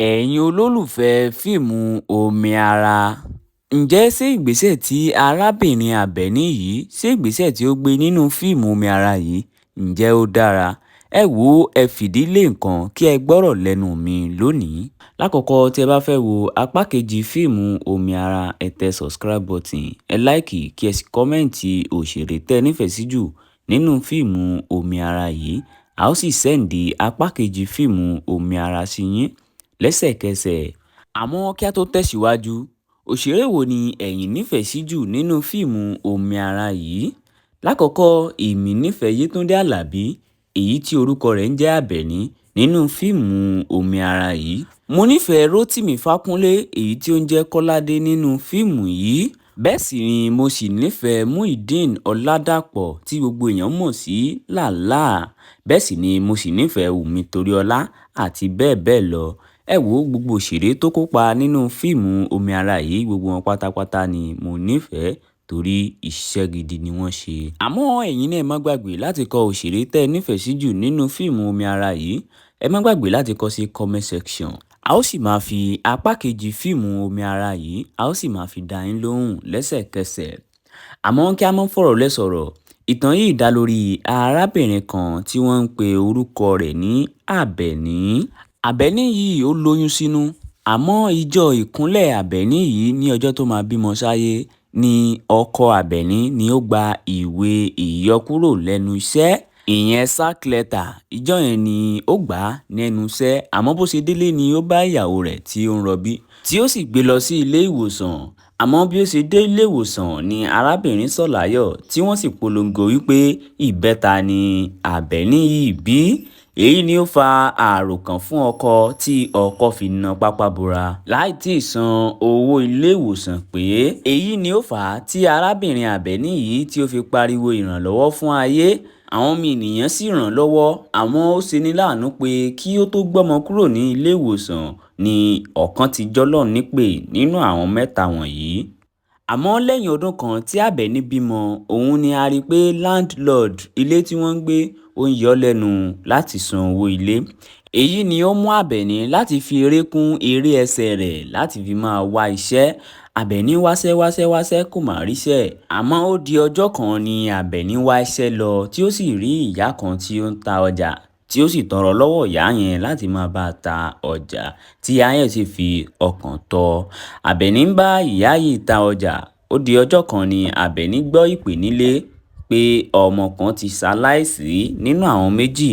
Ẹ̀yin olólùfẹ́ fíìmù Omi Ara, ǹjẹ́ ṣé ìgbésẹ̀ tí arábìnrin Abẹ́ní yìí, ṣé ìgbésẹ̀ tí ó gbé nínú fíìmù Omi Ara yìí, ǹjẹ́ ó dára? Ẹ wò ó, ẹ fìdí lé nǹkan kí ẹ gbọ́rọ̀ lẹ́nu mi lónìí. Lákọ̀ọ́kọ́ tí ẹ bá fẹ́ wo apá kejì fíìmù Omi Ara, ẹ tẹ subscribe button, ẹ like kí ẹ sì comment òṣèré tẹ́ ẹ nífẹ̀ẹ́ sí jù nínú fíìmù Omi Ara yìí. A ó sì send apá kejì fíìmù Omi Ara sí yín lẹ́sẹ̀kẹsẹ̀. Àmọ́ kí a tó tẹ̀síwájú, òṣèré wo ni ẹ̀yin nífẹ̀ẹ́ sí jù nínú fíìmù Omi Ara yìí? Lákọ̀ọ́kọ́, èmi nífẹ̀ẹ́ Yétúndé Àlàbí, èyí tí orúkọ rẹ̀ ń jẹ́ Àbẹ̀ní nínú fíìmù Omi Ara yìí. Mo nífẹ̀ẹ́ Rótìmí Fákúnlé, èyí tí ó ń jẹ́ Kọ́ládé nínú fíìmù yìí. Bẹ́ẹ̀ sì ni mo sì nífẹ̀ẹ́ Muideen Ọládàpọ̀ tí gbogbo èèyàn mọ̀ sí Làlá. Bẹ́ẹ̀ sì ni mo sì nífẹ̀ẹ́ Wùmí Toríọlá àti bẹ́ẹ̀ bẹ́ẹ̀ lọ. Ẹ wo gbogbo òṣèré tó kópa nínú fíìmù Omi Ara yìí, gbogbo wọn pátápátá ni mo nífẹ̀ẹ́ torí iṣẹ́ gidi ni wọ́n ṣe. Àmọ́ ẹ̀yin náà ẹ má gbàgbé láti kọ òṣèré tẹ́ ẹ nífẹ̀ẹ́ sí jù nínú fíìmù Omi Ara yìí. Ẹ má gbàgbé láti kọ sí comment section. A ó sì máa fi apá kejì fíìmù Omi Ara yìí, a ó sì máa fi dá yín lóhùn lẹ́sẹ̀kẹsẹ̀. Àmọ́ kí a má fọ̀rọ̀ lẹ̀ sọ̀rọ̀, ìtàn yìí dá lórí arábìnrin kan tí wọ́n ń pe orúkọ rẹ̀ ní Àbẹ̀ní. Àbẹ̀ní yìí ó lóyún sínú, àmọ́ ìjọ ìkúnlẹ̀ Àbẹ̀ní yìí ní ọjọ́ tó máa bímọ sáyé ni ọkọ Àbẹ̀ní ni ó gba ìwé ìyọkúrò lẹ́nu iṣẹ́, ìyẹn sack letter. Ìjọ yẹn ni ó gbà á lẹ́nu iṣẹ́, àmọ́ bó ṣe délé ni ó bá ìyàwó rẹ̀ tí ó ń rọbí, tí ó sì gbé lọ sí ilé ìwòsàn. Àmọ́ bí ó ṣe dé ilé ìwòsàn ni arábìnrin sọ̀ láyọ̀ tí wọ́n sì polongo wípé ìbẹ́ta ni Àbẹ̀ní yìí bí. Èyí ni ó fa àròkàn fún ọkọ tí ọkọ fi na pápá bora láì tí ì san owó ilé ìwòsàn pé. Èyí ni ó fà á tí arábìnrin Àbẹ̀ní yìí tí ó fi pariwo ìrànlọ́wọ́ fún ayé. Àwọn ọmọ ènìyàn sì ràn án lọ́wọ́, àmọ́ ó ṣeni láàánú pé kí ó tó gbọ́mọ kúrò ní ilé ìwòsàn ni ọ̀kan ti jọlọ́run nípè nínú àwọn mẹ́ta wọ̀nyí. Àmọ́ lẹ́yìn ọdún kan tí Àbẹ̀ní bímọ, òun ni a rí pé landlord ilé tí wọ́n ń gbé ó ń yọ ọ́ lẹ́nu láti san owó ilé. Èyí ni ó mú Àbẹ̀ní láti fi eré kún eré ẹsẹ̀ rẹ̀ láti fi máa wá iṣẹ́. Àbẹ̀ní wáṣẹ́ wáṣẹ́ wáṣẹ́ kò má ríṣẹ́. Àmọ́ ó di ọjọ́ kan ni Àbẹ̀ní wá iṣẹ́ lọ tí ó sì rí ìyá kan tí ó ń ta ọjà, tí ó sì tọrọ lọ́wọ́ ìyá yẹn láti máa bá a ta ọjà, tí ìyá yẹn sì fi ọkàn tọ́. Àbẹ̀ní ń bá ìyá yìí ta ọjà. Ó di ọjọ́ kan ni Àbẹ̀ní gbọ́ ìpè nílé pé ọmọ kan ti ṣaláìsí nínú àwọn méjì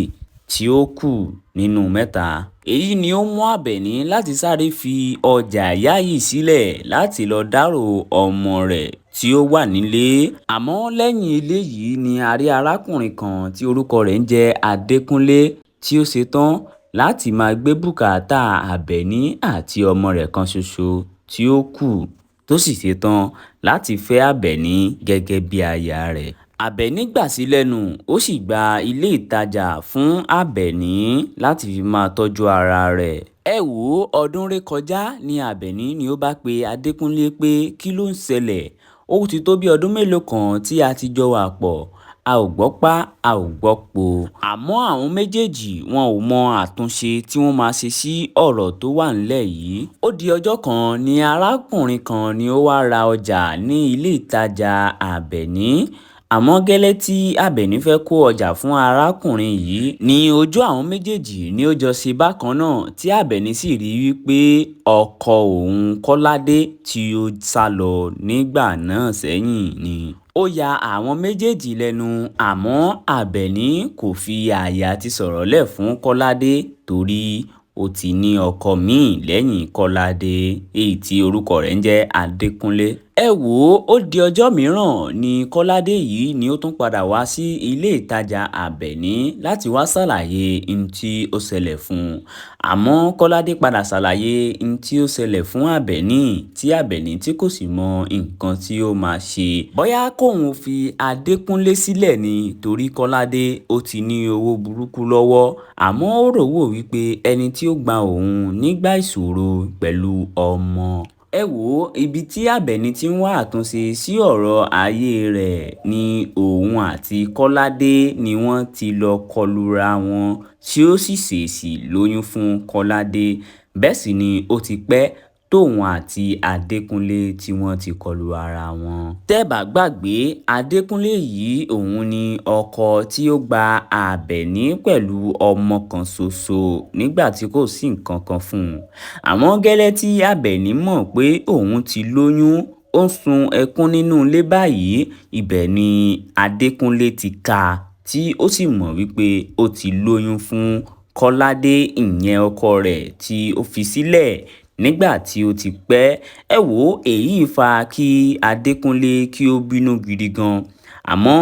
tí ó kù nínú mẹ́ta. Èyí ni ó mú Àbẹ̀ní láti sáré fi ọjà ìyá yìí sílẹ̀ láti lọ dárò ọmọ rẹ̀ tí ó wà nílé. Àmọ́ lẹ́yìn eléyìí ni a rí arákùnrin kan tí orúkọ rẹ̀ ń jẹ́ Adékúnlé tí ó ṣetán láti máa gbé bùkátà Àbẹ̀ní àti ọmọ rẹ̀ kan ṣoṣo tí ó kù, tó sì ṣetán láti fẹ́ Àbẹ̀ní gẹ́gẹ́ bí aya rẹ̀. Àbẹ̀ní gbà sí lẹ́nu, ó sì gba ilé ìtajà fún Àbẹ̀ní láti fi máa tọ́jú ara rẹ̀. Ẹ wò ó, ọdún ré kọjá ní Àbẹ̀ní ni ó bá pe Adékúnlé pé kí ló ń ṣẹlẹ̀. Ó ti tó bí ọdún mélòó kan tí a ti jọ wà pọ̀, a ò gbọ́ pá, a ò gbọ́ po. Àmọ́ àwọn méjèèjì wọn ò mọ àtúnṣe tí wọ́n máa ṣe sí ọ̀rọ̀ tó wà nílẹ̀ yìí. Ó di ọjọ́ kan ni arákùnrin kan ni ó wá ra ọjà ní ilé ìtajà Àbẹ̀ní. Àmọ́ gẹ́lẹ́ tí Àbẹ̀ní fẹ́ kó ọjà fún arákùnrin yìí ní ojú àwọn méjèèjì ni ó jọ ṣe bákan náà, tí Àbẹ̀ní sì rí wípé ọkọ òun Kọ́ládé tí ó sá lọ nígbà náà sẹ́yìn ni. Ó ya àwọn méjèèjì lẹ́nu, àmọ́ Àbẹ̀ní kò fi ààyè àti sọ̀rọ̀ lẹ̀ fún Kọ́ládé torí ó ti ní ọkọ míì lẹ́yìn Kọ́ládé, èyí tí orúkọ rẹ̀ ń jẹ́ Adékúnlé. Ẹ wò ó, ó di ọjọ́ mìíràn ni Kọ́ládé yìí ni ó tún padà wá sí ilé ìtajà Àbẹ̀ní láti wá ṣàlàyé ohun tí ó ṣẹlẹ̀ fún un. Àmọ́ Kọ́ládé padà ṣàlàyé ohun tí ó ṣẹlẹ̀ fún Àbẹ̀ní, tí Àbẹ̀ní tí kò sì mọ nǹkan tí ó máa ṣe. Bóyá kóun fi Adékúnlé sílẹ̀ ni, torí Kọ́ládé ó ti ní owó burúkú lọ́wọ́. Àmọ́ ó rò wò wípé ẹni tí ó gba òun nígbà ìṣòro pẹ̀lú ọmọ. Ẹ wò ó, ibi tí Àbẹ̀ní ti ń wá àtúnṣe sí ọ̀rọ̀ ayé rẹ̀ ni òun àti Kọ́ládé ni wọ́n ti lọ kọlura wọn tí ó sì ṣèèṣì lóyún fún Kọ́ládé. Bẹ́ẹ̀ sì ni ó ti pẹ́ tóun àti Adékúnlé tí wọ́n ti kọlu ara wọn. Tẹ́ bá gbàgbé, Adékúnlé yìí òun ni ọkọ tí ó gba Àbẹ̀ní pẹ̀lú ọmọ kan ṣoṣo nígbà tí kò sí nǹkan kan fún un. Àmọ́ gẹ́lẹ́ tí Àbẹ̀ní mọ̀ pé òun ti lóyún, ó ń sun ẹkún nínú ilé báyìí, ibẹ̀ ni Adékúnlé ti ká a tí ó sì mọ̀ wípé ó ti lóyún fún Kọ́ládé, ìyẹn ọkọ rẹ̀ tí ó fi sílẹ̀ nígbà tí ó ti pẹ́. Ẹ wò, èyí fa kí Adékúnlé kí ó bínú gidi gan. Àmọ́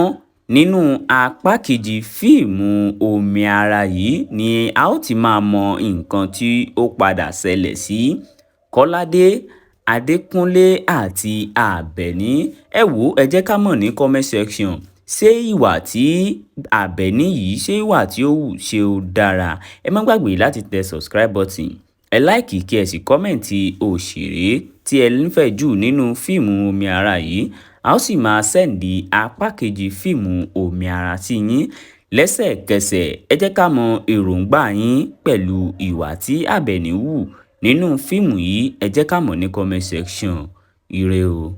nínú apá kejì fíìmù Omi Ara yìí ni a ó ti máa mọ nǹkan tí ó padà ṣẹlẹ̀ sí Kọ́ládé, Adékúnlé àti Àbẹ̀ní. Ẹ wò, ẹ jẹ́ ká mọ̀ ní comment section. Ṣé ìwà tí Àbẹ̀ní yìí, ṣé ìwà tí ó wù, ṣé ó dára? Ẹ má gbàgbé láti tẹ subscribe button, ẹ like, kí ẹ sì comment òṣèré tí ẹ nífẹ̀ẹ́ jù nínú fíìmù Omi Ara yìí. A ó sì máa send apá kejì fíìmù Omi Ara sí yín lẹ́sẹ̀kẹsẹ̀. Ẹ jẹ́ ká mọ èròǹgbà yín pẹ̀lú ìwà tí Àbẹ̀ní wù nínú fíìmù yìí. Ẹ jẹ́ ká mọ̀ ní comment section. Ire o.